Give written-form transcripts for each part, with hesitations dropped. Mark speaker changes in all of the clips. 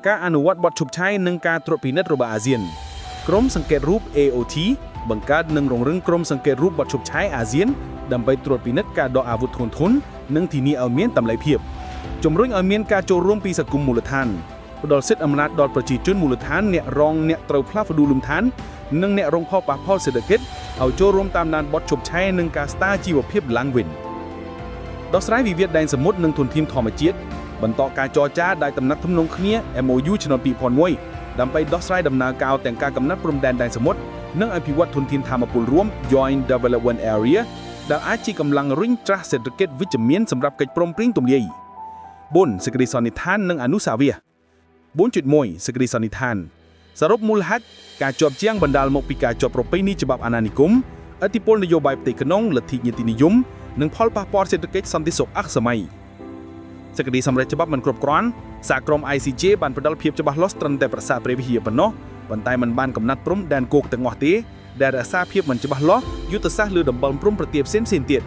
Speaker 1: ការអនុវត្តបទឈប់ឆាយនិងការត្រួតពិនិត្យរបស់អាស៊ានក្រុមសង្កេតរូប AOT បង្កើតនិងរងរឹងក្រុមសង្កេតរូបបទឈប់ឆាយអាស៊ានដើម្បីត្រួតពិនិត្យការដកអាវុធធ្ងន់ធ្ងរនិងធានាឲ្យមានតម្លៃភាពជំរុញឲ្យមានការចូលរួមពីសង្គមមូលដ្ឋានផ្ដល់សិទ្ធិអំណាចដល់ប្រជាជនមូលដ្ឋានអ្នករងអ្នកត្រូវផ្លាស់ប្ដូរលំឋាននិងអ្នករងផលប៉ះពាល់សេដ្ឋកិច្ចឲ្យចូលរួមតាមដានបទឈប់ឆាយនិងការស្ដារជីវភាពឡើងវិញដោះស្រាយវិវាទដែនសមុទ្រនិងធនធានធម្មជាតិបន្តការចរចាដែលតំណាក់ទំនងគ្នា MOU ឆ្នាំ2001ដើម្បីដោះស្រាយដំណើរការទាំងការកំណត់ព្រំដែនដែនសមុទ្រនិងអភិវឌ្ឍធនធានធម្មពលរួម Joint Development Area ដែលអាចជាកម្លាំងរុញច្រាស់សេដ្ឋកិច្ចវិជ្ជមានសម្រាប់កិច្ចព្រមព្រៀងទំលាយ4សេចក្តីសន្និដ្ឋាននិងអនុសាវន៍4.1សេចក្តីសន្និដ្ឋានសរុបមូលហេតុការជាប់ជាងបណ្ដាលមកពីការជាប់ប្រពៃណីច្បាប់អាណានិគមឥទ្ធិពលនយោបាយផ្ទៃក្នុងលទ្ធិនីតិនិយមនិងផលប៉ះពាល់សេដ្ឋកិច្ចសន្តិសុខអសម័យសេចក្តីសម្រេចច្បាប់មិនគ្រប់គ្រាន់សាលក្រម ICJ បានផ្ដល់ភាពច្បាស់លាស់ត្រឹមតែប្រាសាទព្រះវិហារប៉ុណ្ណោះប៉ុន្តែมันបានកំណត់ព្រំដែនគោកទាំងអស់ទេដែលរក្សាភាពមិនច្បាស់លាស់យុទ្ធសាស្ត្រលើតំបន់ព្រំប្រទាបផ្សេងៗទៀត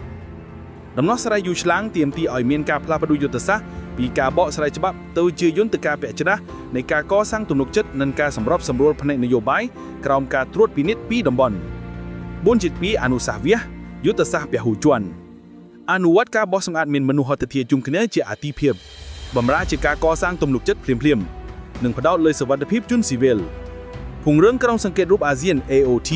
Speaker 1: ដំណោះស្រាយយូរឆ្លាងទាមទារឲ្យមានការផ្លាស់ប្ដូរយុទ្ធសាស្ត្រពីការបកស្រាយច្បាប់ទៅជាយន្តការពាក់ច្រាស់នៃការកសាងទំនុកចិត្តនិងការសម្របសម្រួលផ្នែកនយោបាយក្រោមការត្រួតពិនិត្យពីតំបន់4.2អនុសាសន៍វាសយុទ្ធសាស្ត្រពហុជនអនុវត្តការបោះសម្អាតមានមនុស្សហត្ថធាជុំគ្នាជាអាទិភាពបំរើជាការកសាងទំនុកចិត្តភ្លាមៗនិងផ្ដោតលើសវត្ថិភាពជនស៊ីវិលពង្រឹងក្រុមសង្កេតរូបអាស៊ាន AOT